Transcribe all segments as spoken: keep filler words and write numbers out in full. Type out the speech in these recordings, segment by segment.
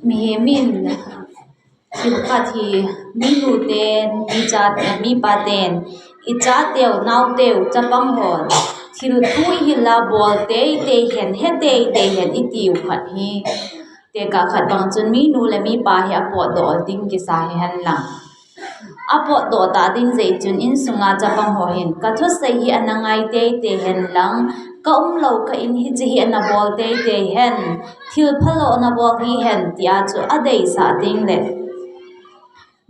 Mihem in thil khat hi, minu ten, mi cha, mipa ten, i chateu, nauteu, chapang hon thil thu i hil a bol teitei hen, he teitei hen i tiu khat hi, tekah khat bang chun minu le mipa hi a potdoh ding kisa hi hen lang. A potdoh ta ding jeh chun insunga chapang ho hin, ka thusei hi ana ngai teitei hen lang, ka umlou kah in hiche hi ana bol teitei hen, thil phalou ana bol hi hen, tia chu a deisah ding le.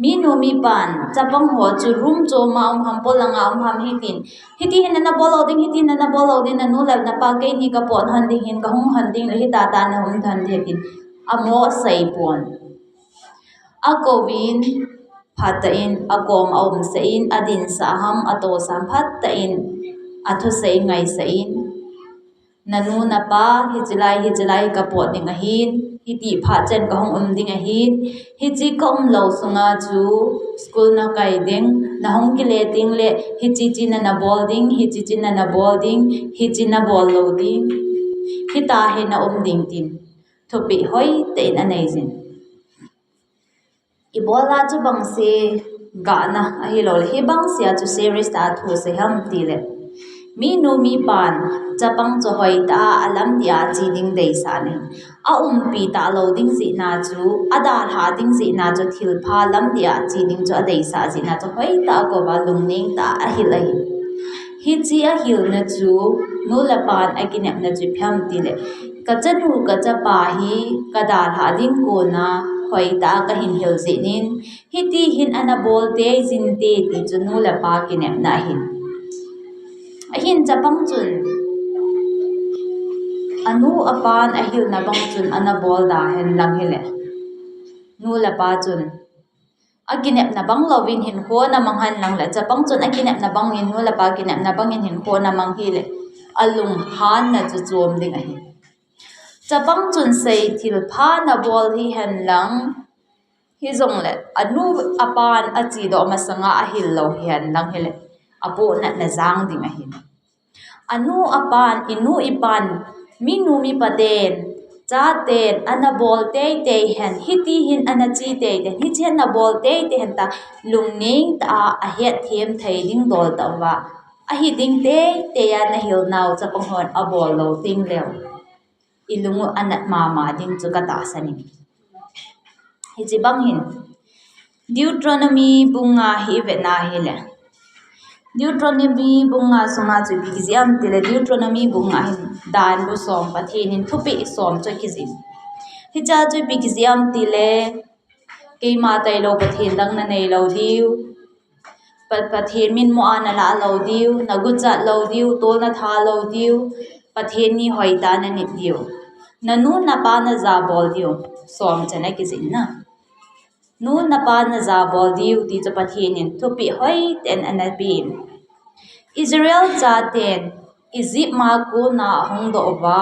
Minu mipan, chapang ho chu room chom a um ham, polanga um ham hitin, hiti hin ana bol lou ding, hiti hin ana bol lou ding, nanu le napa keini ka pot hon ding hin, ka hung hon ding le, hita ta na hung hon ding hitin, a mo sei pon. A kouvin, phatah in, a kom a umsah in, a dinsah ham, a tosah ham, phatah in, a thusei ngaisah in. Nanu napa, hiche lai, hiche lai ka pot ding ahin, hiti phat chen ka hung um ding ahin, hiche ka umlou sunga chu school na kai ding, na hung kile ding le, hiche hiche na na bol ding, hiche hiche na na bol ding, hiche na bol lou ding. Hita hi na um ding tin thupeh hoitah in a nei jin. I bol a chu bangse gahna ahilou le, hi bangse a chu serious tah a thusei ham ti le, minu mipan chapang chu hoitah a, a lam dia che ding deisah in, a umpi talou ding jeh a chu, a dalha ding jeh a chu, thilpha lam dia che ding chu a deisah jeh a chu, hoitah a kouva lungneng tah a ahil ahi. Hiche ahilna chu nu le pan a kinepna chu ipi ham ti le, ka chanu ka chapa hi ka dalha ding kona hoitah a ka hin hil jeh in, hiti hin ana bol tei jin te ti chu nu le pa kinepna ahin. Ahin chapang chun anu apan ahilna bang chun ana bol da hen lang hile, nu le pa chun a kinepna bang louvin hinkho ana mang hen lang le, chapang chun a kinepna bangin, nu le pa kinepna bangin hinkho ana mang hile, a lunghanna chu chom ding ahi. Chapang chun sei thilpha ana bol hi hen lang, hijongle anu apan a chedoh masanga ahil lou hi hen lang hile, a pohnatna jang ding ahi. Anu apan, inu ipan, minu mipa ten, chaten ana bol teitei hen, hiti hin ana che teitei hen, hiche hin ana bol teitei hen tia lungneng tah a, a hetthem thei ding dol tah uva, ahi ding teitei a na hil nau chapang hon a bol lou teng leu, i lung u a nat mama ding chu ka tahsan in. Hiche bang hin Deuteronomy bung nga hi i vet na hile, Deuteronomy bung nga sunga chu ipi kijih ham ti le, Deuteronomy bung nga hin dan bu som, Pathen in thupeh som chu kijih. Hichea chu ipi kijih ham ti le, keima tailou Pathen dang na nei lou diu, Pa-, Pathen min mo a na lah lou diu, na guchat lou diu, tol na tha lou diu, Pathen ni hoitah a na nit diu, na nu na pa na jabol diu, som chan a kijih na. Nu na pa na jabol diu ti chu Pathen in thupeh hoitah in ana pen. Israel chaten Egypt a kona ahung doh uva,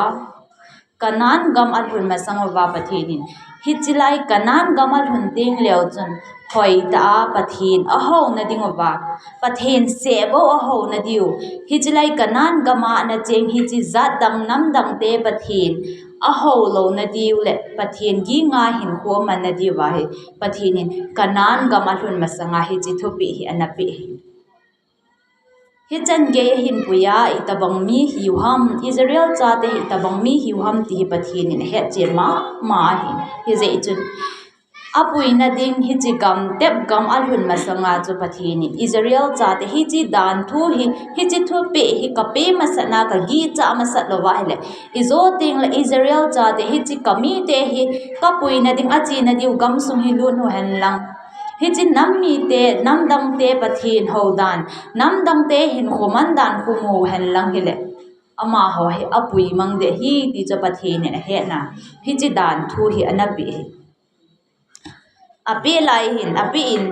Canaan gam alhun masang uva Pathen in, hiche lai Canaan gam alhun teng leu chun, hoitah a Pathen a houna ding uva, Pathen seh bou a houna diu, hiche lai Canaan gam a ana cheng hiche jat dang nam dang te Pathen a hou louna diu le Pathen ginga hinkho amanna diu ahi. Pathen in Canaan gam alhun masanga hiche thupeh hi ana peh hi. Hichan gei ahin pui a, itobang mi hiu ham, Israel chate hi itobang mi hiu ham ti hi Pathen in ahet chen mama ahi. Hijeh chun, apuina ding hiche gam tep gam alhun masanga chu Pathen in Israel chate hiche dan thu hi, hiche thupeh hi ka pe masat na, ka gihcha masat louva ahile, ijo teng le Israel chate hiche ka mite hi ka puina ding a chena diu gamsung hi lut u hen lang, hiche nam mite, nam dang te Pathen hou dan, nam dang te hinkho man dan khu mu hen lang hile, amaho hi apui mang ding ahi ti chu Pathen in ahet na, hiche dan thu hi ana peh hi. Apeh lai hin, apeh in,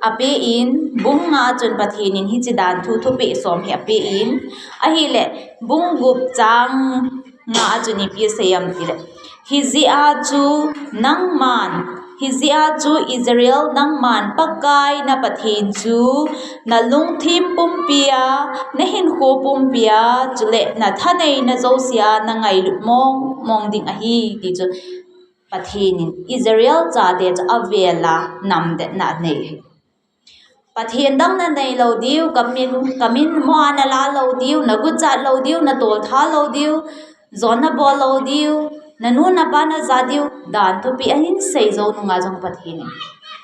apeh in, bung nga chun Pathen in hiche dan thu thupeh som hi apeh in, ahile, bung gup chang nga chun ipi asei ham tile, hijeh a chu nangman Hijeh a chu Israel, nangman Pakai na Pathen chu na lungthim pumpia, na hinkho pumpia, chule na thaneina jousea na ngailut mong mong ding ahi, ti chu Pathen in Israel chate chu avela namdetna anei ahi. Pathen dang na nei lou diu, kamin, kamin mo a na la lou diu, na guchat lou diu, na toltha lou diu, jona bol lou diu, na nu na pa na ja diu, dan thupi ahin sei jou nunga jong Pathen in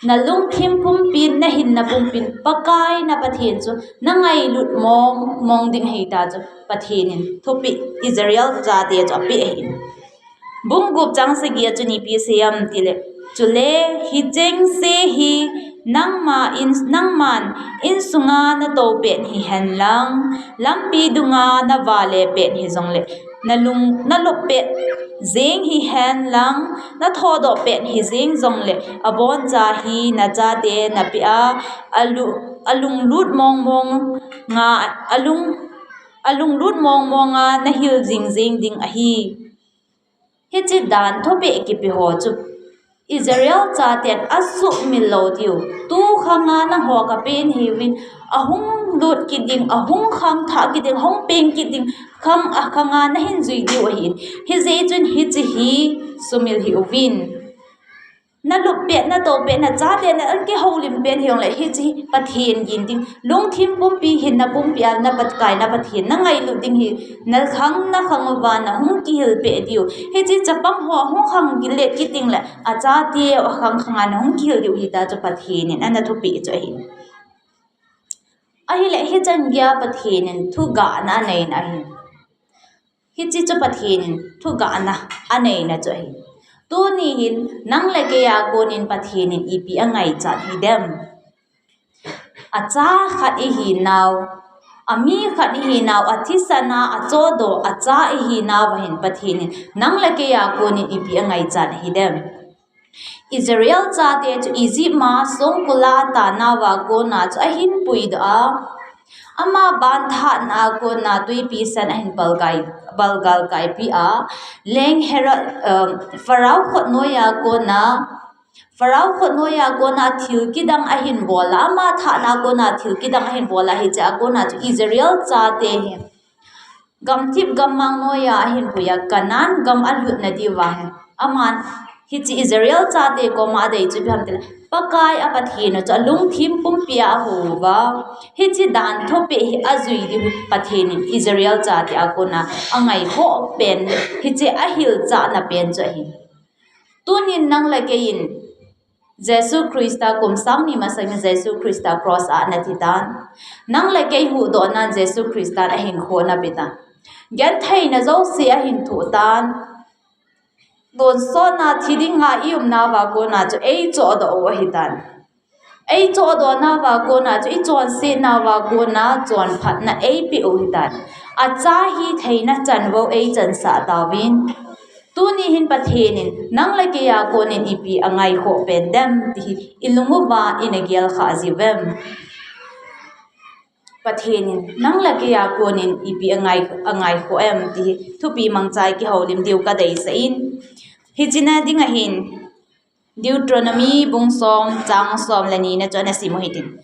na lungthim pumpin, na hinna pumpin, Pakai na Pathen chu na ngailut mong mong ding ahi ta chu Pathen in thupi Israel chate chu ape ahi. Bung gup chang sagi a chun ipi asei em tile, chule hicheng se hi nangma in, nangman insunga na tou pet hihen lang, lampi dunga na vale pet hijongle, na lung, na lop peh jeng hihen lang, na thodoh pet hijeng jongle, aboncha hi na chate na pea, alu, alunglut mong mong nga, alung, alunglut mong mong a na hil jing jing ding ahi. Hiche dan thupi kipe ho chu Israel chaten asumil lou diu. Tu khanga nangho kapen hiuvin, ahung lut kit ding, ahung khangthah kit ding, ahung peng kit ding, khang a khanga nahin jui diu ahin. Hijeh chun hiche hi sumil hih uvin. Na lop pet, na tou pet, na chate na kihoulim pet hijongle, hiche hi Pathen gin ding, lungthim pumpi, hinna pumpi a na Pakai na Pathen na ngailut ding hi, na khang, na khang uva na hung kihil peh diu. Hiche chapang ho hung khang kile kit ding le, achate akhang khanga na hung kihil diu hita chu Pathen in ana thupi chu ahi. Ahile hichan geiya Pathen in thugahna aneina ahi. Hiche chu Pathen in thugahna aneina chu ahi. Tuni hin nang le keiya konin Pathen in ipi angaichat hidem? Acha khat ihinau, ami khat ihinau, athisan a, achohdoh, acha ihinau ahin Pathen in nang le keiya konin ipi angaichat hidem? Israel chate chu Egypt ma songkul a atanauva kona chu ahin puidoh a, ama banthatna a kona twipi san ahin palgal, palgalkaipi a, leng Herod, um, Pharaoh khut noiya kona, Pharaoh khut noiya kona thil kidang ahin bol a, ama thahna a kona thil kidang ahin bol a, hichea kona chu Israel chate hi gamthip gammang noiya ahin puiya, Canaan gam alhutna diuva hi. Aman hiche Israel chate koma adei chu ipi ham tile, Pakai a Pathen u chu alungthim pumpia ahouva, hiche dan thupi hi ajui diu hi Pathen in Israel chate a kona angaikhoh pen, hiche ahilchahna pen chu ahi. Tunin nang le keiin Jesu Christa kum sang ni masangin Jesu Christa cross a ana thitan. Nang le kei huhdohnan Jesu Christan ahinkho ana petan. Gentheina jouse ahin thohtan. Tonsotna thi dinga iumnauva kona chu eichohdoh u ahitan. Eichohdohnauva kona chu, ichonsetnauva kona chonphatna eipeh u ahitan. Acha hitheina chanvou eichansah tauvin. Tuni hin Pathen in nang le keiya konin ipi angaikhoh pen dem ti hi ilung uva ina gelkhah jiuvem? Pathen in nang le keiya konin ipi angai, angaikhoh em ti hi thupi mangcha a kihoulim diu kadeisah in. Hichena dinga hin Deuteronomy bung som chang som le nina chu ana sim u hitin.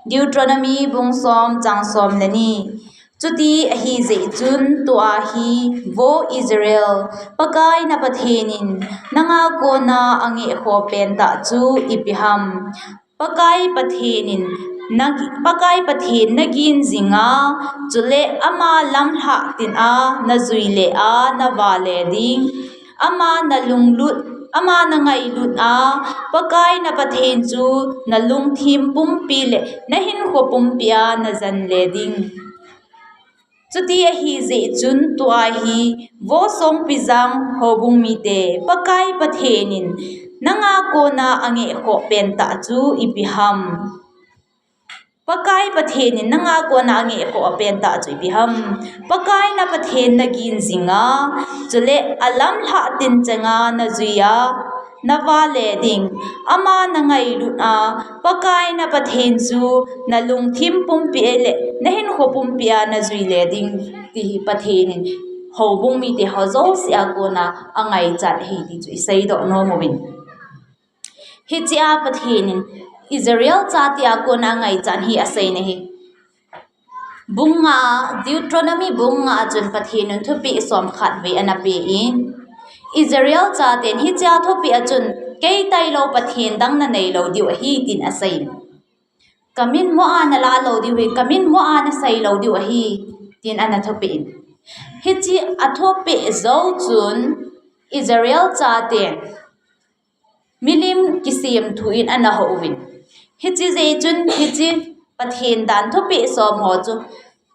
Deuteronomy bung som chang som le ni. Chuti ahijeh chun tua hi, Vo Israel, Pakai na Pathen in nanga kona angeh khoh pentah chu ipi ham? Pakai Pathen in na, Pakai Pathen nagin jinga, chule ama lamlhah tin a najui le a navale ding. Ama nalunglut, ama nangailut a, Pakai na Pathen chu nalungthim pumpi le nahinkho pumpia najanle ding. Chuti ahijeh chun tua hi, Vo Songpijang houbung mite, Pakai Pathen in nanga kona angeh khoh pentah chu ipi ham? Pakai Pathen in nanga kona angeh khoh pentah chu ipi ham? Pakai na Pathen nagin jinga, chule alamlhah tin chenga najuia, navale ding. Ama nangailut a, Pakai na Pathen chu nalungthim pumpi le nahinkho pumpia najuile ding, ti hi Pathen in houbung mite ho jousea kona angaichat ahi ti chu iseidoh nom uvin. Hichea Pathen in Israel chate a kona angaichat hi asei nahi. Bung nga, Deuteronomy bung nga a chun Pathen in thupeh som khat vei ana pe in, Israel chaten hichea thupeh a chun kei tailou Pathen dang nanei lou diu ahi tin asei. Kamin mo a nalah lou diu ahi, kamin mo a nasei lou diu ahi, tin ana thupeh in. Hiche athupeh jou chun Israel chaten milim kisemthu in ana hou uvin. Hiche jeh chun hiche Pathen dan thupeh som ho chu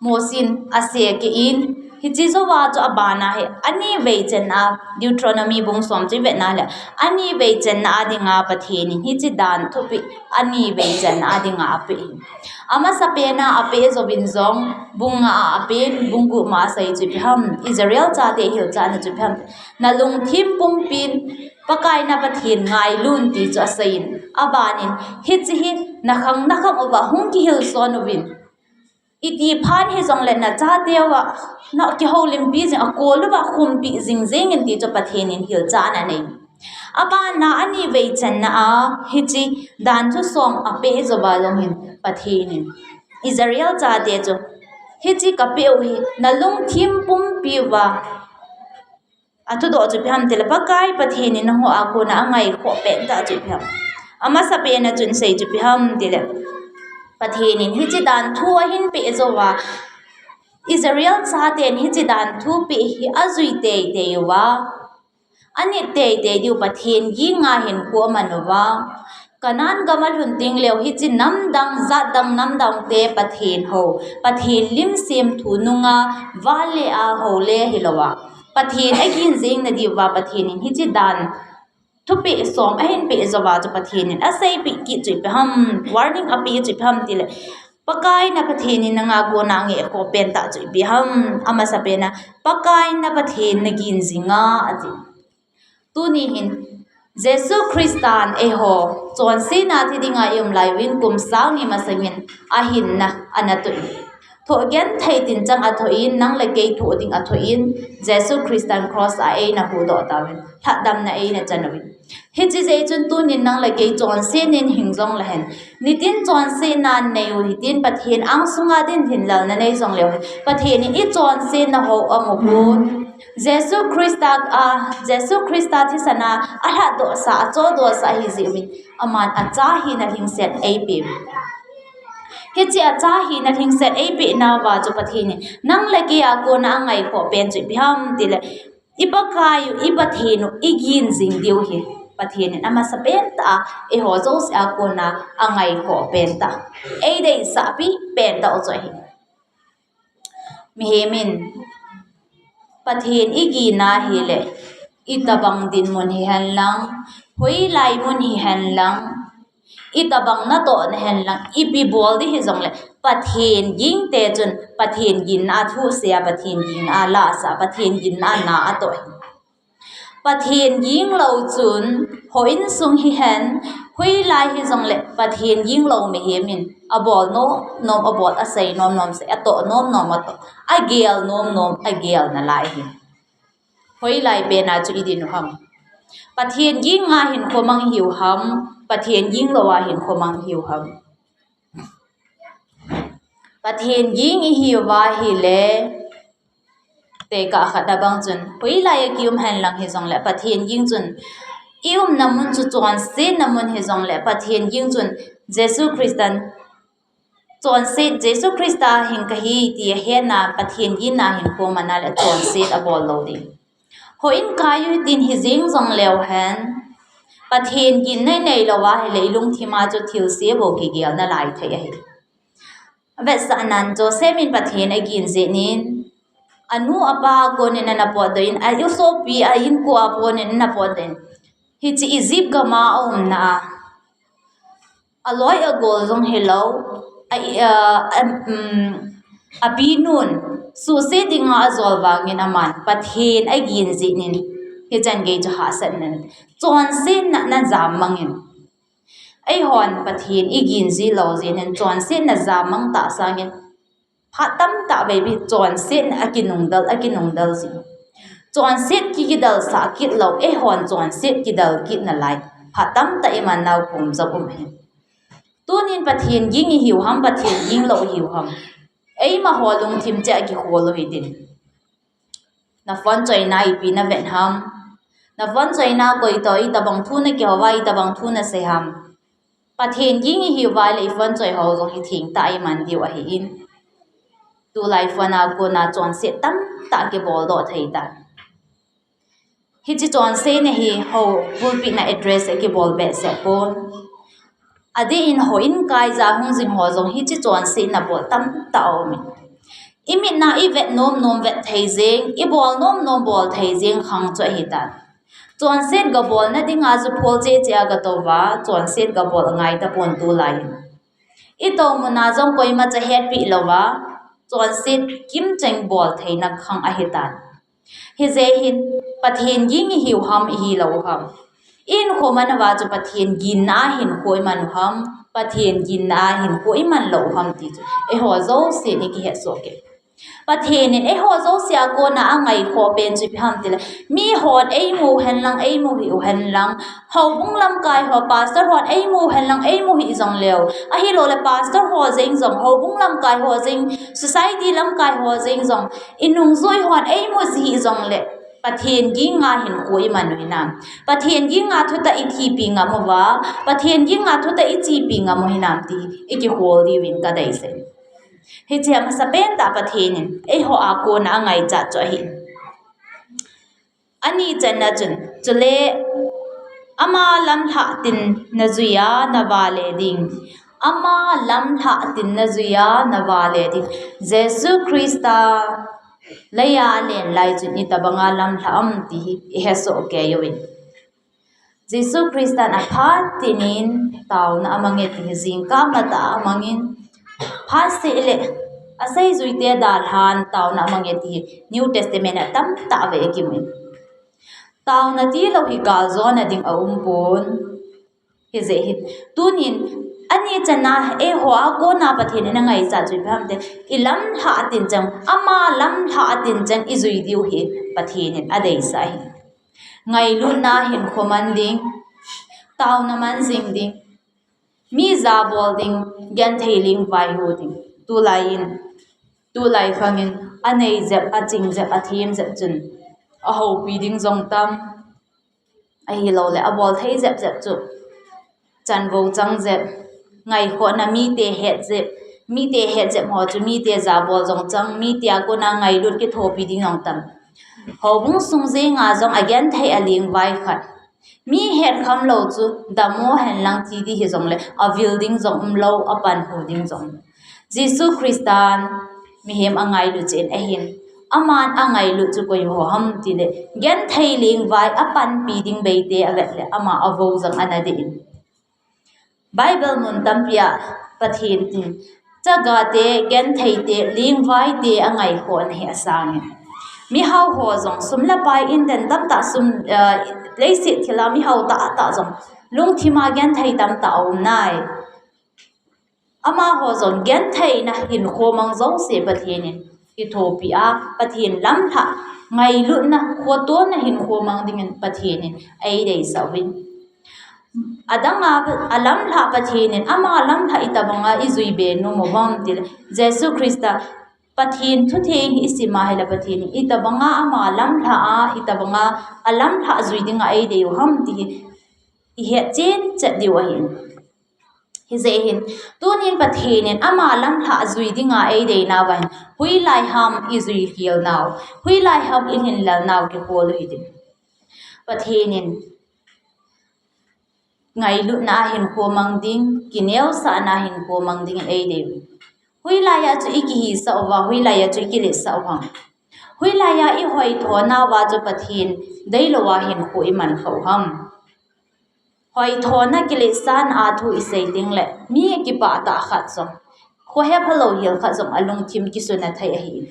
Mosin asei kit in, hiche jouva chu abana hi ani vei channa, Deuteronomy bung som chu ivet na le, ani vei channa a dinga Pathen in hiche dan thupeh ani vei channa a dinga apeh hi. Amasapen a apeh jouvin jong, bung nga a apen, bung gup ma asei chu ipi ham, Israel chate hilchatna chu ipi ham. Nalungthim pumpin Pakai na Pathen ngailun ti chu aseiyin. Abanin, hiche hi nakhang nakhang uva hung kihil son uvin. Itih phat hijongle nachateuva, nakihoulimpi jing, akollouva khumpi jing jengin ti chu Pathen in hilchatna anei. Abana ani vei channa a, hiche dan thusom apeh jouva jong hin Pathen in Israel chate chu, hiche kapeh u hi, nalungthim pumpi uva, athudoh chu ipi ham tile, Pakai Pathen in nangho a kona angaikhoh pentah chu ipi ham. Amasapen a chun asei chu ipi ham tile, Pathen in hiche dan thu ahin peh jouva, Israel chaten hiche dan thupeh hi ajui teitei uva, anit teitei diu Pathen ging a hinkho aman uva, Canaan gam alhun tengleu hiche namdang, jatdang, namdang te Pathen hou, Pathen lim semthu nunga, val le a hou le hilouva, Pathen agin jing nadiuva, Pathen in hiche dan thupeh som ahin peh jouva chu Pathen in aseipeh kit chu ipi ham, warning apeh chu ipi ham tile, Pakai na Pathen in nanga kona angeh khoh pentah chu ipi ham, amasapen a, Pakai na Pathen nagin jinga, ati. Tuni hin, Jesu Christan eiho, chonsetna thi dinga ium lai uvin kum sang ni masangin ahinna ana toh in. Thoh genthei tinchang athoh in, nang le kei thoh ding athoh in, Jesu Christan cross a eina huhdoh tauvin, lhatdamna eina chan uvin. Hiche jeh chun tunin nang le kei chonsetnin hing jong lehen. Nitin chonsetna nei u hitin Pathen angsunga din hinlalna nei jongleu hin. Pathen in ichonsetna ho amu pon. Jesu Christa a, Jesu Christa thisan a, alhatdohsa, achohdohsa ahi jeh uvin. Aman acha hina lhingset eipeh u. Hiche acha hina lhingset eipeh nauva chu Pathen in nang le kei a kona angaikhoh pen chu ipi ham tile, i Pakai u, i Pathen u, igin jing diu hi Pathen in amasapentah a, eiho jouse a kona angaikhoh pentah, eideisahpi pentah u chu ahi. Mihem in Pathen igin ahile, itobang dinmun hihen lang, hoilai mun hihen lang, itobang natoh nahen lang, ipi bol ding hijongle, Pathen gingte chun Pathen ginna a thusei a, Pathen ginna a lahsah a, Pathen ginna a na atoh hi. Pathen ging lou chun, houin sung hihen, hoilai hijongle, Pathen ging lou mihem in abol nom nom abol, asei nom nom sei, atoh nom nom atoh, agel nom nom agel nalai hi. Hoilai pen a chu idin u ham? Pathen ging a hinkho mang ihiu ham, Pathen ging lou a hinkho mang ihiu ham? Pathen ging ihiuva ahile, tekah khat abang chun, hoilai a kium hen lang hijongle, Pathen ging chun, iumna mun chu chonsetna mun hijongle, Pathen ging chun, Jesu Christan, chonset, Jesu Christa hing kahi ti ahetna, Pathen ginna hinkho mana le chonset abol lou ding. Houin kai u hitin hijeng jongleu hen, Pathen ginna inei lou ahile, ilungthim a chu thilse bou kigel nalai thei ahi. Avetsahnan, Joseph in Pathen agin jeh in, anu apa a konin ana potdoh in, a isopi a inko a konin ana potdoh in. Hiche Egypt gam a aumna a, aloi agol jong hilou, a, a, a, um, apinun suhset dinga ajol vangin aman Pathen agin jeh in, hichan gei chu hahsatna, chonsetna najam mangin. Eihon Pathen igin ji lou jeh in chonsetna jammang tah sangin, phat tamtah vei beh chonsetna akinungdel, akinungdel ji. Chonset ki, kidelsah kit lou, eihon chonset kidel kit nalai. phat tamtah iman nau kum jong um ahi. Tunin Pathen ging ihiu ham, Pathen ging lou ihiu ham, eima ho lungthim cheh a kikhol u hitin. Na phone choina ipi na vet ham? Na phone choina koi toh itobang thu na kihou a, itobang thu na sei ham? Pathen ging ihiu va le i phone choi ho jong hi thengtah a iman diu ahin. Tulai phone a kona chonset tamtah kibol doh thei tai. Hiche chonsetna hi hou pulpit na address a kibol behseh pon. Adeh in houin kaija hung jing ho jong hiche chonsetna bol tamtah aumin. Imitna ivet nom nom vet thei jeng, ibol nom nom bol thei jeng khang chu ahitan. Chonset gabolna dinga chu phol cheh cheh a gatou va, chonset gabol angai tapon tulai in. Itou muna jong koimacha hetpi louva, chonset kimcheng bol theina khang ahitan. Hijeh hin, Pathen ging ihiu ham, ihilou ham, ihinkho man uva chu Pathen ginna a hinkho iman u ham, Pathen ginna a hinkho iman lou u ham ti chu eiho jousen ikihet soh kei. Pathen in eiho jouse a kona angaikhoh pen chu ipi ham tile, mi hon eimu hen lang, eimu hih u hen lang, houbung lamkai ho, pastor hon eimu hen lang, eimu hih jong leu, ahilou le pastor ho jeng jong, houbung lamkai ho jeng, society lamkai ho jeng jong, inungjui hon eimu ji hih jong le, Pathen ginga hinkho iman u hinam? Pathen ginga thutah ithipi ngam uva, Pathen ginga thutah ichepi ngam u hinam ti ikikhol diuvin kadeisah e. Hiche a masapen tah Pathen in eiho a kona angaichat chu ahi. Ani channa chun, chule ama lamlhah tin najui a navale ding. Ama lamlhah tin najui a navale ding. Jesu Christa leiya alen lai chun itobanga lamlhah am ti hi ihesoh kei uvin. Jesu Christan aphat tinin taona amange ti hi jingkah matah a amangin, phat seh le aseijuite dalhan taona amange ti hi New Testament a tamtah vei akimun. Taona tilou hi galjona ding aumpon. Hijeh hin, tunin, ani channa eiho a kona Pathen in angaichat chu ipi ham tile, ilamlhah tin cheng, ama lamlhah tin cheng ijui diu hi Pathen in adeisah ahi. Ngailutna hinkho man ding, taona man jing ding, mi jabol ding, genthei lingvai ho ding. Tulai in, tulai khangin, anei jep, aching jep, athem jep chun ahoupi ding jong tam. Ahilou le, abol thei jep jep chu chanvo chang jep, ngaikhohna mite het jep, mite het jep ho chu mite jabol jong chang, mite a kona ngailut kithopi ding jong tam. Houbung sung jenga jong agenthei alingvai khat, mi hetkham lou chu damo hen lang ti di hijong le, avil ding jong umlou, apanhu ding jong. Jesu Christan mihem angailut cheh in ahin, aman angailut chu koiho ham tile, genthei lingvai apanpi ding beite avet le, ama avou jong ana dei in. Bible mun tampi a Pathen in chagate, gentheite, lingvaite angaikhohna hi asangin. Mihao ho jong sum le pai, inten tamtah sum, eh, leiset thila mihao tahtah jong lungthima genthei tamtah aum nai. Amaho jong gentheina hinkho mang jouse Pathen in kithopi a, Pathen lamlhah, ngailutna, khotona hinkho mang dingin Pathen in eideisah uvin. Adanga alamlhah Pathen in ama lamlhah itobanga ijui be nom uvam tile, Jesu Christa Pathen thutheng hi isim a hile Pathen in itobanga ama lamlhah a, itobanga alamlhah jui dinga eidei u ham ti hi ihet chen chet diu ahin. Hijeh hin, tunin Pathen in ama lamlhah jui dinga eideinauva hin, hoilai ham ijui hilnau, hoilai ham ilhinlelnau kihol u hitin. Pathen in ngailutna a hinkho mang ding, kineosahna a hinkho mang dingin eidei u. Hoilai a chu ikihisah uva, hoilai a chu ikiletsah u ham? Hoilai a ihoithonauva chu Pathen deilouva hinkho iman khah u ham? Hoithona kiletsahna a thu isei ding le, mi kipah tah khat jong, khohephalou hel khat jong alungthim kisuna thei ahi.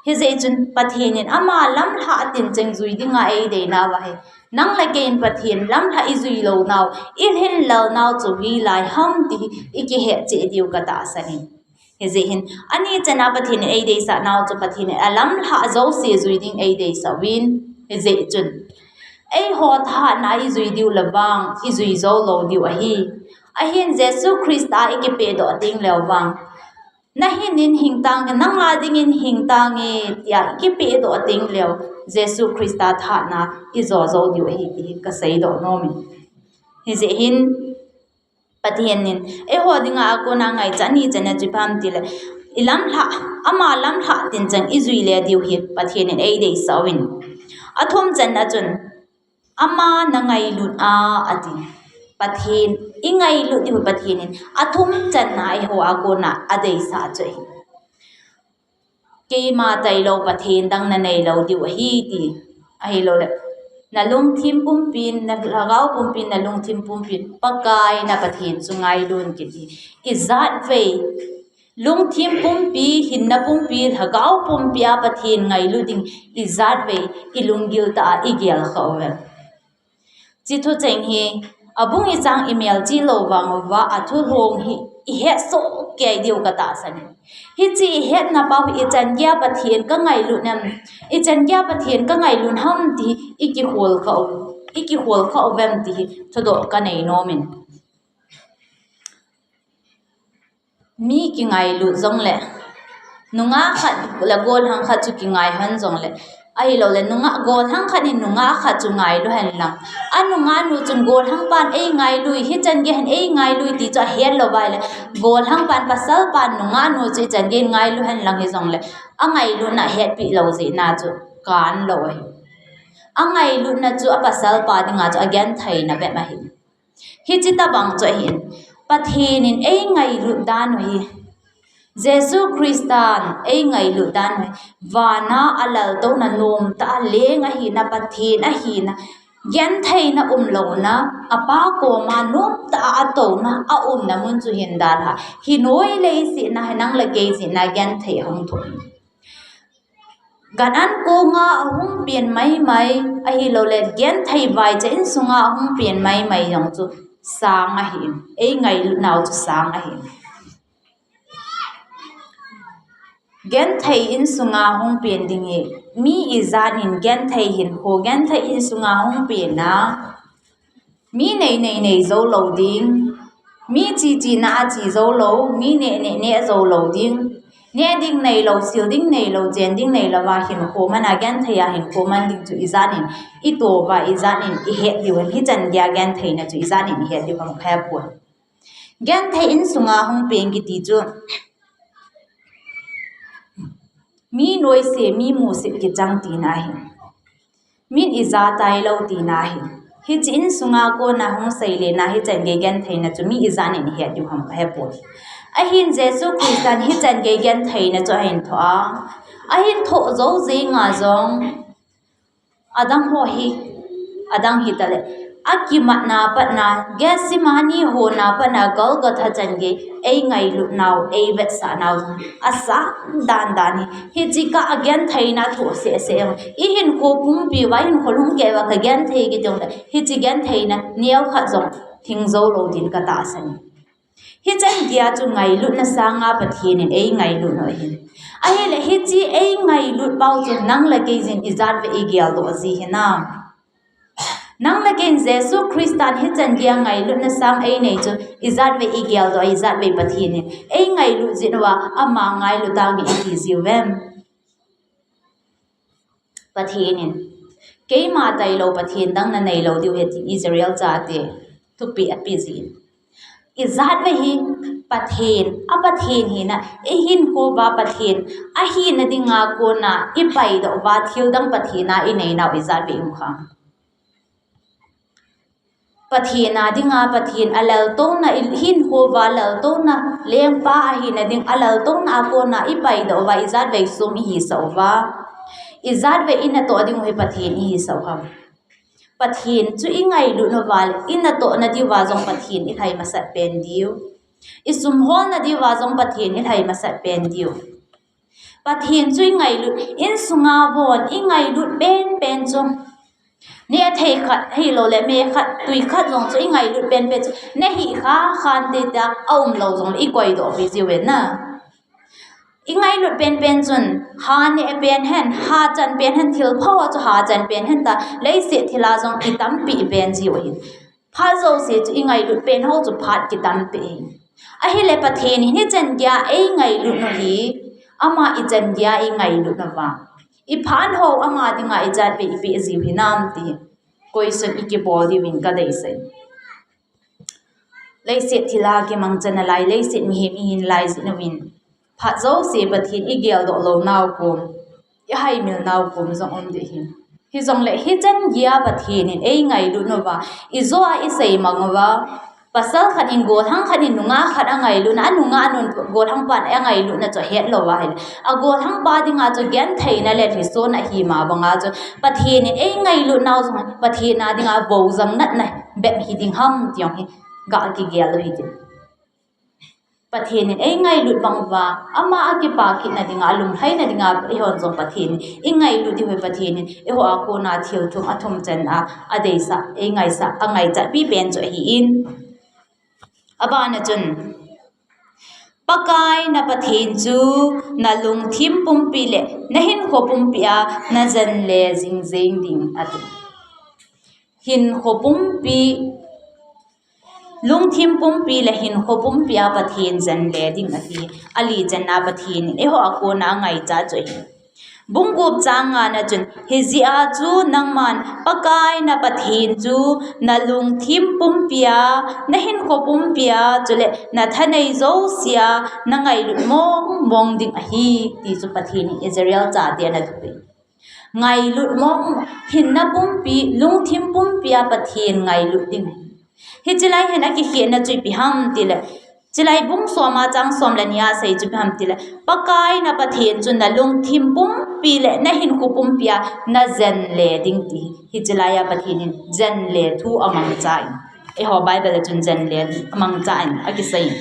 Hijeh chun Pathen in ama lamlhah tincheng jui dinga eideinauva hi, nang le kei in Pathen lamlhah ijui lounau, ilhinlelnau chu hoilai ham ti hi ikihet cheh diu katahsan in. Hijeh hin, ani chana Pathen in eideisahnau chu Pathen in alamlhah jouse jui ding eideisah uvin, hijeh chun Eiho thahatna ijui diu le vang, ijui jou lou diu ahi. Ahin Jesu Christa ikipehdoh ding leu vang, nahin in hingtang, nanga dingin hingtang e, tia ikipehdoh ding leu, Jesu Christa thahatna ijo jou diu ahi, ti hi kaseidoh nom in. Hijeh hin, Pathen in eiho dinga akona ngaichat ni channa chu ipi ham tile, ilamlhah, ama lamlhah tin chan ijui le diu hi Pathen in eideisah uvin. Athum channa chun, ama nangailut a, ati. Pathen, ingailut diu Pathen in athum channa eiho akona adeisah chu ahi. Keima tailou Pathen dang nanei lou diu ahi, ti. Ahilouleh, nalungthim pumpin, nalhagao pumpin, nalungthim pumpin Pakai na Pathen chu ngailun, kiti. Ijat vei lungthim pumpi, hinna pumpi, lhagao pumpi a Pathen ngailu ding ijat vei ilunggil tah a igel kha uve. Hiche thucheng hi abung ichang imelchih lou vang uva, athu hong hi ihet soh kei diu katahsan e. Hiche ihetna pau hi ichan geiya Pathen kangailu nem, ichan geiya Pathen kangailu ham ti hi ikihol kha u, ikihol kha uvem ti hi thudoh kanei nom in. Mi kingailut jongle, nungah khat le gollhang khat chu kingai hon jongle, ahilouleh nungah, gollhang khat in nungah khat chu ngailu hen lang, anungah nu chun gollhang pan eingailui, hichan gei hin eingailui ti chu ahet lou uva ahile, gollhang pan, pasal pan nungah nu chu ichan gei ngailu hen lang hijongle, angailutna hetpi lou jeh na chu kan lou ahi. Angailutna chu apasal pa dinga chu agentheina bep ahi. Hiche tabang chu ahin, Pathen in eingailut dan u hi, Jesu Christan eingailut dan u hi, vana alaltouna nomtah a leng ahina, Pathen ahina, gentheina umlouna, apa koma nomtah a atouna, aumna mun chu hin dalha. Hinoi leiset na hi nang le kei jeh a genthei ahung thoh. Gan an konga ahung pen maimai, ahilouleh genthei vaicha insunga ahung pen maimai jong chu sang ahin, eingailutnau chu sang ahin. Genthei insunga hung pen ding hi, mi ijat in genthei hinkho, genthei insunga hung pen na, mi nei nei nei jou lou ding, mi che che na a che jou lou, mi neh neh neh jou lou ding, neh ding nei lou, sil ding nei lou, chen ding nei lou a hinkho man a, genthei a hinkho man ding chu ijat in itoh uva, ijat in ihet diu ham, hichan geiya gentheina chu ijat in ihet diu ham kha pon. Genthei insunga hung pen kiti chu mi noise, mi musit kichang tina ahi. Min ija tailou tina ahi. Hiche insunga kona hung seile na hichan gei gentheina chu mi ijat in ihet diu ham kha pon. Ahin Jesu Christan hichan gei gentheina chu ahin thoh a, ahin thoh jou jeng a jong, adang ho hi, adang hitale, akimatna patna, Gethsemane hona patna, Golgotha chan gei, eingailutnau, eivetsah nau, asang dan dan hi. Hiche kah a gentheina thoh seh seh jong, ihinkho pumpi uva, ihinkho lhung kei uva kagenthei kiti jongle, hiche gentheina neokhat jong thing jou lou din katahsan e. Hichan geiya chu ngailutna sanga Pathen in eingailut u ahin. Ahile hiche eingailut pau chu nang le kei jin ijat vei igeldoh ji hinam? Nang le kei in Jesu Christan hichan geiya ngailutna sang einei chu ijat vei igeldoh, ijat vei Pathen in eingailut jin uva, ama ngailu tange iti jiuvem? Pathen in, keima tailou Pathen dang nanei lou diu ahi ti Israel chate thupeh ape jin. Ijat vei hi Pathen, a Pathen hina, ihinkho uva Pathen ahina dinga kona ipaidoh uva thil dang Pathen a ineinau ijat vei um kham? Pathen a dinga Pathen alaltouna, ihinkho uva laltouna, lengpa ahina ding alaltouna a kona ipaidoh uva ijat vei sum ihisah uva, ijat vei inatoh ding u hi Pathen ihisah u ham? Pathen chu ingailut uva le inatohna diuva jong Pathen ilhai masat pen diu, isum holna diuva jong Pathen ilhai masat pen diu. Pathen chu ingailut, insunga von ingailut penpen chu, neh thei khat, ahilouleh me khat, tui khat jong chu ingailut penpen chu, nahih kha khan te tia aumlou jongle ikoidoh pi jiuve na. I ngailut penpen chun, ha neh pen hen, ha chan pen hen, thil pha ho chu ha chan pen hen ta, leiset thil a jong i tampi pen jiu ahi. Phat jouse chu i ngailut pen ho chu phat kitampi ahi. Ahile Pathen in hichan geiya ei ngailut u hi, ama ichan geiya i ngailut uva, i phat ho ama dinga ijat ve i pe jiu hinam ti question i kibol diuvin ka deisah e. Leiset thil a kimangcha nalai, leiset mihem i hin lai jeh uvin, phat jouse Pathen i geldoh lou nau kom, i haimil nau kom jong um ding ahi. Hijongle hichan geiya Pathen in ei ngailut uva, i jo a i sei mang uva, pasal khat in, gollhang khat in nungah khat a ngailut na, a nungah nun gollhang pan a ngailut na chu ahet lou va ahile, a gollhang pa dinga chu gentheina le lhisona ahi ma banga chu Pathen in ei ngailut nau jong Pathen a dinga bou jang natna bep hi ding ham ti jong hi ga kigel u hite. Pathen in ei ngailut bang uva, ama a kipa kitna dinga, a lunglhaina dinga, eihon jong Pathen in i ngailut diu hi Pathen in eiho a kona thil thum a thum chan a, a deisah, ei ngaisah, a ngaichat pi pen chu ahi in. A bana chun, Pakai na Pathen chu na lungthim pumpi le na hinkho pumpi a na jen le jing jing ding, ati. Hinkho pumpi, lungthim pumpi le hinkho pumpi a Pathen jen le ding ati. A li chan a Pathen in eiho a kona a ngaichat chu ahi. Bung gup chang nga na chun, hijeh a chu nangman Pakai na Pathen chu na lungthim pumpi a, na hinkho pumpi a, chule na thanei jouse a na ngailut mong mong ding ahi, ti chu Pathen in Israel chate ana thupeh. Ngailut mong, hinna pumpi, lungthim pumpi a Pathen ngailut ding ahi. Hiche lai hin a kikhetna chu ipi ham tile, chulai bung som a chang som le ni a sei chu ipi ham tile, Pakai na Pathen chu na lungthim pumpi le na hinkho pumpi a na jen le ding ti. Hiche lai a Pathen in jen le thu amangcha in, eiho Bible a chun jen le amangcha in akisei in.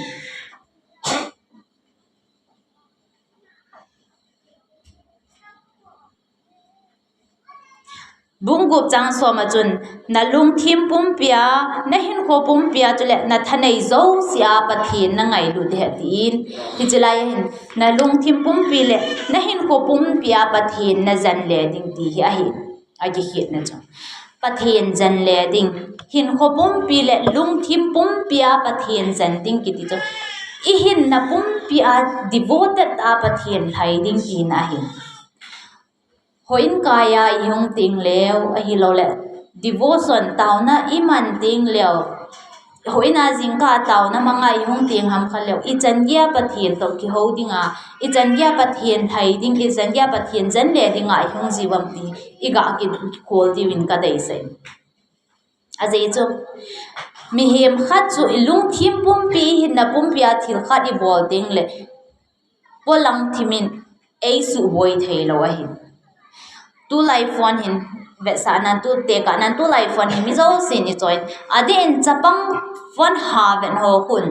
Bung gup chang som a chun, na lungthim pumpi a, na hinkho pumpi a, chule na thanei jouse a Pathen na ngailut ding ahi tin. Hiche lai a hin, na lungthim pumpi le na hinkho pumpi a Pathen na jen le ding ti hi ahi, a kikhetna chu. Pathen jen le ding, hinkho pumpi le lungthim pumpi a Pathen jen ding kiti chu, i hinna pumpi a devoted a Pathen lhai ding tina ahi. Houin kai a i hung teng leu, ahilou le devotion, taona i man teng leu, houin a jingkah taona manga i hung teng ham kha leu, i chan geiya Pathen toh kihou dinga, i chan geiya Pathen lhai ding, i chan geiya Pathen jen le dinga i hung jiu vem ti i ga kikhol diuvin ka deisah e. Ajeh chu, mihem khat chu i lungthim pumpi, i hinna pumpi a thil khat i bol teng le, polang thim in ei suboi thei lou ahi. Tulai phone hin vetsah nan, tu tekah nan, tulai phone hin mi jousen i choi. Adeh in chapang phone ha vet ho khun,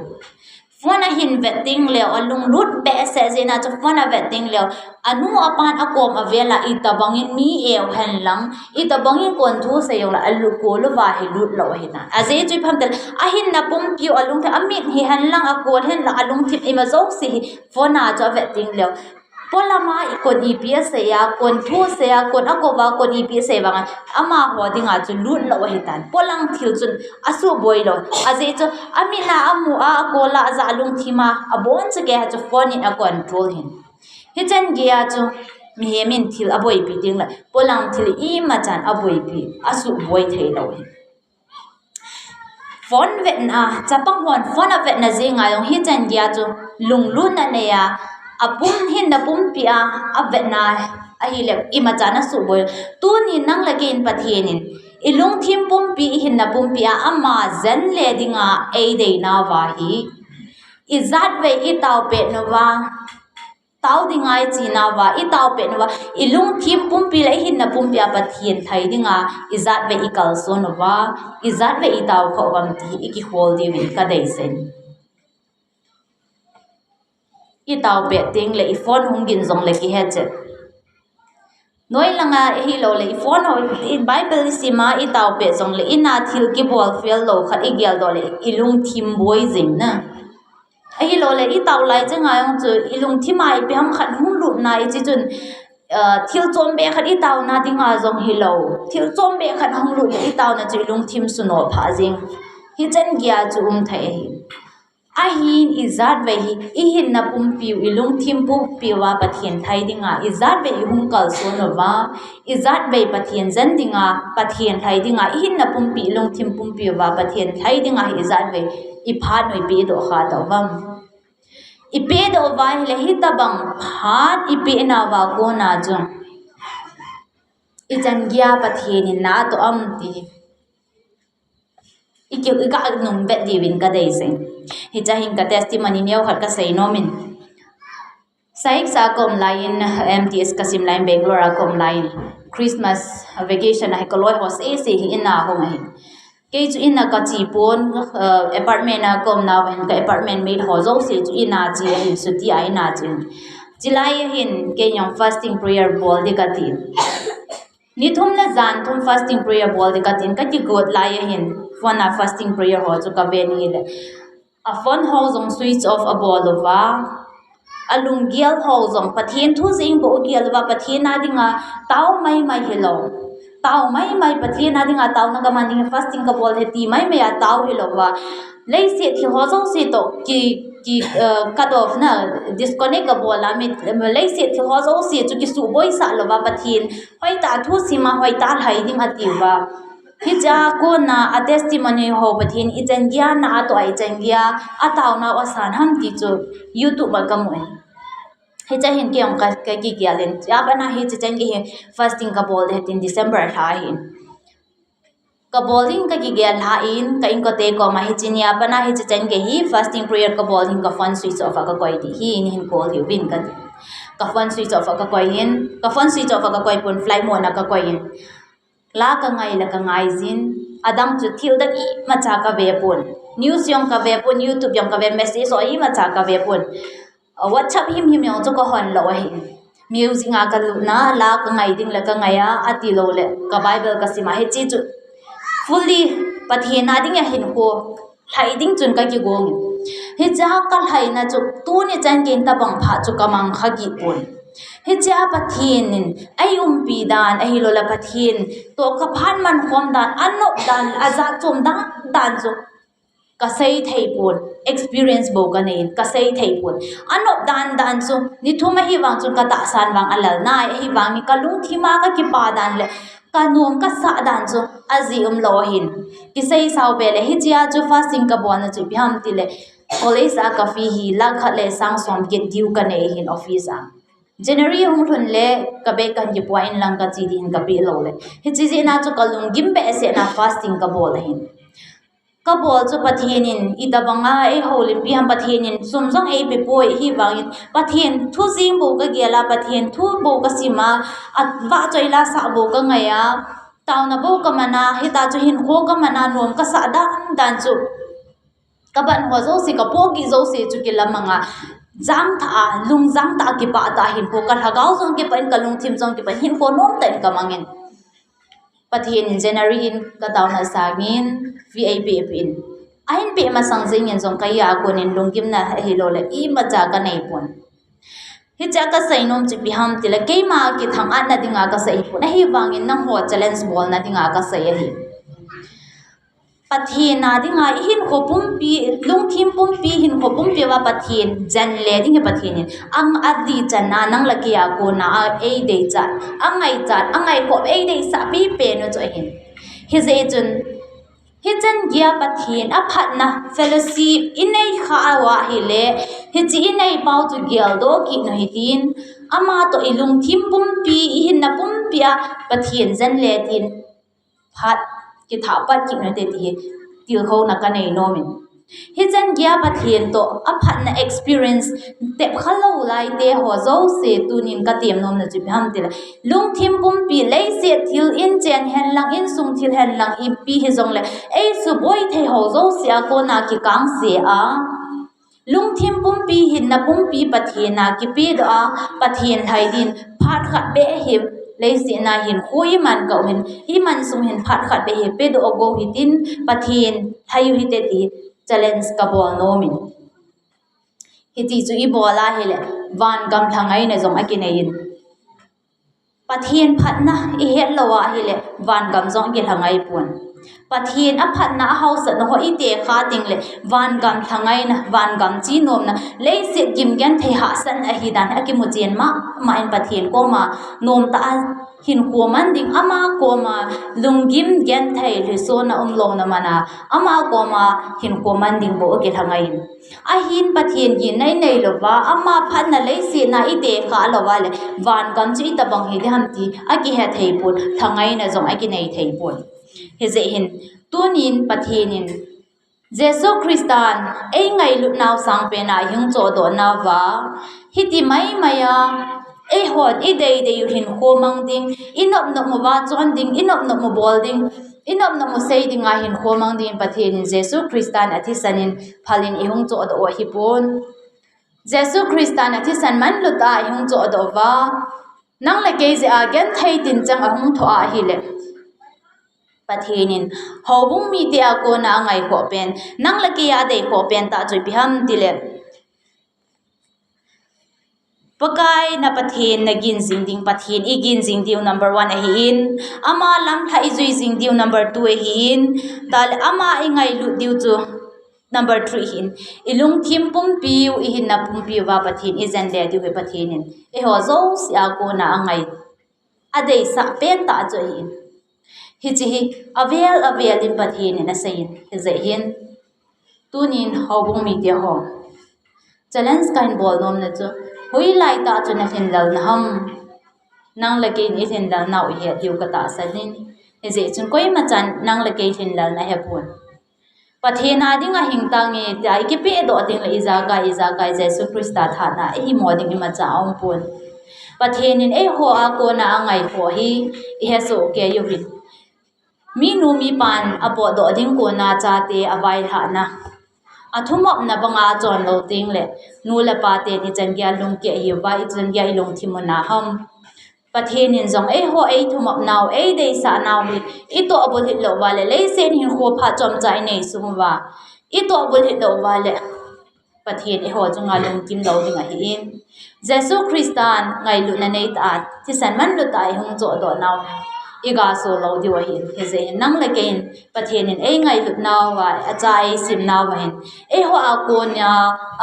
phone a hin vet teng leu a lunglut behseh jeh in a chu phone a vet teng leu, anu apan akom avel a itobang in mi eu hen lang, itobang in kon thu sei jong le a lu ko lou va hi lut lou ahi na. Ajeh chu ipi ham tile, a hinna pumpi u a lungthim, a mit hi hen lang, a kon hen lang, a lungthim ima jouse hi phone a chu a vet teng leu, polam a i kon ipi a sei a, kon thu sei a, kon a ko va, kon ipi a sei vang a, amaho dinga chu lut lou ahi tan. Polang thil chun a suboi lou. Ajeh chu, a mit a a mu a, a kol a, a ja a lungthim a, a boncha kei a chu phone in a control hin. Hichan geiya chu, mihem in thil a boipi teng le, polang thil ima chan a boipi, a suboi thei lou ahi. Phone vetna, chapang hon phone a vetna jeng a jong hichan geiya chu lunglutna nei a, a pum hinna pumpi a, a vetna ahile ima chan a suboi. Tuni nang le kei in Pathen in i lungthim pumpi, i hinna pumpi a ama jen le dinga ei dei nauva hi, i jat vei i tao pet nauva, tao dinga i chi nauva, i tao pet nauva, i lungthim pumpi le i hinna pumpi a Pathen lhai dinga i jat vei i kalson uva, i jat vei i tao kha uvam ti i kihol diuvin ka deisah e. I tao pet teng le i phone hung gin jong le kihe chet. Noi langa ahilou le i phone ho, i Bible i sim a i tao pet jong le, in a thil kibol fel lou khat i geldoh le i lungthim boi jing na. Ahilou le, i tao lai chang a jong chu, i lungthim a ipi ham khat hung lut na i chi chun, uh, thil chom be khat i taona dinga jong hilou. Thil chom be khat hung lut le i taona chu i lungthim suno pha jing. Hichan gei a chu um thei ahi. Ahin i jat vei hi, i hinna pumpi u, i lungthim pumpi uva Pathen lhai dinga, i jat vei i hung kalson uva, i jat vei Pathen jen dinga, Pathen lhai dinga, i hinna pumpi, i lungthim pumpi uva Pathen lhai dinga hi i jat vei i phat u i pedoh kha tauvam. I pedoh uva ahile hitabang phat i peh nauva kona chu ichan gei a Pathen in na atoh am ti i ki, i ka nung vet diuvin ka deisah in. Hiche a hin ka testimony neo khat ka sei nom in. Saiksa ka um lai in, M T S ka sim lai in, Bangalore a ka um lai in, Christmas vacation a hi ka loi ho sese hi in a hung ahi. Kei chu in a ka che pon, uh, apartment a ka um nauva hin ka apartment mate ho jouse chu in a che ahin, chuti a in a che. Chulai a hin kei jong fasting prayer bol ding ka ti. Ni thum le jan thum fasting prayer bol ding ka tin, ka kigot lai a hin phone a fasting prayer ho chu ka vet in ahile, a phone ho jong switch off a bol uva, a lunggel ho jong Pathen thu jeng bou a gel uva, Pathen a dinga tao maimai hilou, tao maimai, Pathen a dinga taona ka man ding, fasting ka bol ahi ti maimai a tao hilou va, leiset thil ho jouse toh ki, ki, uh, cut off na, disconnect ka bol a, mi, leiset thil ho jouse chu kisuhboisah lou va, Pathen hoitah a thusim a, hoitah a lhai ding a ti uva. Hiche a kona a testimony ho Pathen ichan gei a na atoh a, ichan gei a taona u asan ham ti chu YouTube a ka mu in. Hiche a hin kei jong ka, ka kigel in. Hiche a pat na hiche chan gei hi fasting ka bol ding tin December lha hin. Ka bol ding ka kigel lha in, ka inkote koma hiche nia pat na hiche chan gei hi fasting prayer ka bol ding, ka phone switch off a ka koi ding ahi, neihin call diuvin ka ti. Ka phone switch off a ka koi in, ka phone switch off a ka koi pon, flight mode a ka koi in. La ka ngai le ka ngai jin, adang chu thil dang imacha ka ve pon. News jong ka ve pon, YouTube jong ka ve, message jong imacha ka ve pon. Uh, WhatsApp himhim jong chu ka hon lou ahi. Music a ka lutna, la ka ngai ding le ka ngai a, ati lou le ka Bible ka sim a, hiche chu fully Pathen a ding a hinkho lhai ding chun ka kigong in. Hiche a ka lhaina chu tuni chan gei in tabang phat chu ka mang kha kit pon. Hiche a Pathen in ei umpi dan, ahilou le Pathen toh ka phat man khom dan, anop dan, ajat chom dan dan chu ka sei thei pon, experience bou ka nei in, ka sei thei pon. Anop dan dan chu, ni thum ahi vang chun ka tahsan vang alal nai, ahi vang in ka lungthim a ka kipa dan le ka nom ka sah dan chu ajeh umlou ahin. Kisei sao be le, hiche a chu fasting ka bolna chu ipi ham ti le, college a ka fee hi lakh khat le sang som get ding ka nei ahin office a. January hung lhun le ka bag kan kipoh in lang ka che ding hin ka pe lou le. Hiche jeh a chu ka lunggim behseh na fasting ka bol ahin. Ka bol chu Pathen in itabang a ei houlimpi ham, Pathen in sum jong ei pe poi, ahi vang in Pathen thu jeng bou ka gel a, Pathen thu bou ka sim a, avahchoi la sah bou ka ngai a, taona bou ka man a, hitia chu hinkho ka man a, nom ka sah dan dan chu ka ban ho jouse, ka pohgih jouse chu kilamang a, jangthah a, lungjang tah a, kipah tah a hinkho, ka lhagao jong kipah in, ka lungthim jong kipah in, hinkho nom tah in ka mang in. Pathen in January in ka taona sang in, fee ei pe pe in. Ahin pe masang jeng in jong kei a kon in lunggimna ahilou le imacha ka nei pon. Hiche a ka sei nom chu ipi ham ti le, keima kithang-atna dinga ka sei pon, ahi vang in nangho challenge bolna dinga ka sei ahi. Pathen a dinga i hinkho pumpi, lungthim pumpi, hinkho pumpi uva Pathen jen le ding hi Pathen in, ang adih chan a nang le kei a kon a ei deichat, angaichat, angaikhop, ei deisah pipen u chu ahin. Hijeh chun, hichan gei a Pathen aphatna fellowship i nei khah uva ahile, hiche i nei pau chu geldoh kit u hitin, ama toh i lungthim pumpi, i hinna pumpi a Pathen jen le tin, phat kithah pat kit u hite ti hi tilkhouna ka nei nom in. Hichan gei a Pathen toh aphatna experience tep kha lou lai te ho jouse tunin ka tem nomna chu ipi ham ti le, lungthim pumpi, leiset thil, inchen hen lang, insung thil hen lang, ipi hijong le, ei suboi thei ho jouse a kon a kikangse a, lungthim pumpi, hinna pumpi Pathen a kipedoh a, Pathen lhai din phat khat beh hi leiset a hinkho i man kah u hin, i man sung hin phat khat beh hi pedoh go hitin, Pathen lhai u hite ti challenge ka bol nom in. Hiti chu i bol ahile, vangam lhangaina jong a kinei in. Pathen phatna i het lou ahile, vangam jong kilhangai pon. Pathen a phatna a hausatna ho i tekha ding le, vangam lhangaina, vangam chi nomna, leiset gim genthei hahsatna ahi dan a kimu chen mama in Pathen koma nomtah a hinkho man ding, ama koma lunggim genthei lhisona umlouna mana, ama koma hinkho man ding bou a kilhangai in. Ahin Pathen ginna i nei louva, ama phatna leiset a i tekha louva le, vangam chu itobang hi ding ham ti a kihe thei pon, lhangaina jong a kinei thei pon. Hijeh hin, tunin Pathen in Jesu Christan ei ngailut nau sangpen a i hung chohdoh nauva, hiti maimai a, eihon i deidei u hinkho mang ding, i nopnop uva chon ding, i nopnop u bol ding, i nopnop u sei dinga hinkho mang ding Pathen in Jesu Christan a thisan in phalin i hung chohdoh u ahi pon. Jesu Christan a thisan manlut a i hung chohdoh uva, nang le kei jeh a genthei tinchang a hung thoh ahile, Pathen in houbung mite a kona a ngai khoh pen, nang le kei a dei khoh pen tah chu ipi ham tile, Pakai na Pathen na gin jing ding, Pathen i gin jing diu number one ahin, ama lamlha i jui jing diu number two ahin, tale ama i ngailut diu chu number three ahin, i lungthim pumpiu, i hinna pumpiuva Pathen i jen le diu hi Pathen in eiho jouse a kona a ngai, a deisah pen tah chu ahin. Hiche hi avel avel in Pathen in asei in, hijeh hin, tunin houbung mite ho, challenge kahin bol nomna chu, hoilai tah chu na lhinlelna ham? Nang le kei in i lhinlel nau i het diu ka tahsan in. Hijeh chun koima chan nang le kei lhinlelna hepon. Pathen a dinga hing tange tia i kipehdoh ding le ijakai, ijakai Jesu Christa thahatna i himo ding imacha aumpon. Pathen in eiho a kona a ngai khoh hi i hesoh kei uvin. Minu mipan a potdoh ding kona chate a vailhahna, a thumopna banga a chon lou teng le, nu le pa ten i changeiya lungkeh hiuva, i changeiya i lungthim u na ham? Pathen in jong eiho ei thumop nau, ei deisah nau hi i tohbulhit lou uva le, leiset hinkho phat chomcha i nei sung uva i tohbulhit lou uva le, Pathen eiho chunga lungkim lou ding ahin. Jesu Christan ngailutna neitah a, thisan manlut a i hung chohdoh nau i gaso lou diu ahin. Hijeh hin nang le kei in Pathen in ei ngailut nauva, acha ei sim nauva hin, eiho a kona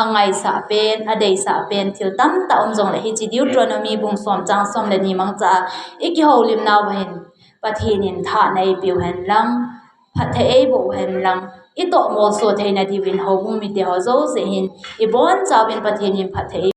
a ngaisah pen, a deisah pen thil tamtah um jongle, hiche Deuteronomy bung som chang som le ni mangcha a i kihoulim nauva hin, Pathen in thahatna eipiu henlang, phatthei eiboh u henlang, i tohmolso theina diuvin houbung mite ho jouse hin i bonchauvin Pathen in phatthei